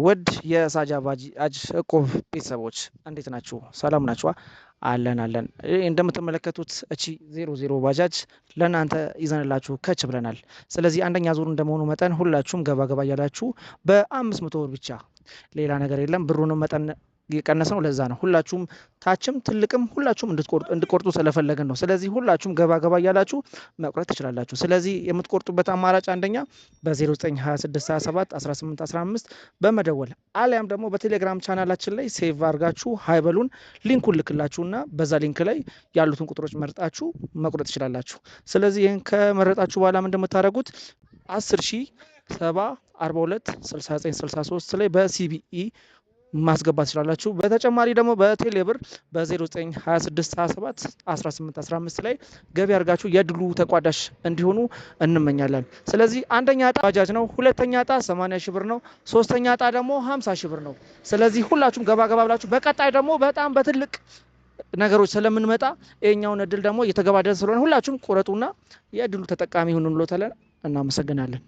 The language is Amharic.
ውድ የሳጃ ባጃጅ እቁብ ቤተሰቦች እንዴት ናችሁ? ሰላም ናችኋ? አለን አለን። እንደምትመለከቱት እቺ 00 ባጃጅ ለእናንተ ይዘንላችሁ ከች ብለናል። ስለዚህ አንደኛ ዙር እንደመሆኑ መጠን ሁላችሁም ገባ ገባ እያላችሁ በ500 ብር ብቻ፣ ሌላ ነገር የለም። ብሩንም መጠን የቀነስ ነው። ለዛ ነው ሁላችሁም ታችም ትልቅም ሁላችሁም እንድቆርጡ ስለፈለግን ነው። ስለዚህ ሁላችሁም ገባ ገባ እያላችሁ መቁረጥ ትችላላችሁ። ስለዚህ የምትቆርጡበት አማራጭ አንደኛ በ092627 1815 በመደወል አሊያም ደግሞ በቴሌግራም ቻናላችን ላይ save አድርጋችሁ hi በሉን፣ link ኡን ልክላችሁና በዛ link ላይ ያሉትን ቁጥሮች መርጣችሁ መቁረጥ ትችላላችሁ። ስለዚህ ይህን ከመረጣችሁ በኋላ ምንድን የምታደርጉት 10 ሺ 7 42 69 63 ላይ በ CBE ማስገባት ትችላላችሁ። በተጨማሪ ደግሞ በቴሌብር በ092627 1815 ላይ ገቢ አድርጋችሁ የድሉ ተቋዳሽ እንዲሆኑ እንመኛለን። ስለዚህ አንደኛ እጣ ባጃጅ ነው። ሁለተኛ እጣ 80 ሺህ ብር ነው። ሶስተኛ እጣ ደግሞ 50 ሺህ ብር ነው። ስለዚህ ሁላችሁም ገባ ገባ ብላችሁ በቀጣይ ደግሞ በጣም በትልቅ ነገሮች ስለምንመጣ ይሄኛውን እድል ደግሞ እየተገባደደ ስለሆነ ሁላችሁም ቁረጡና የእድሉ ተጠቃሚ ሁኑ እንሎታለን። እናመሰግናለን።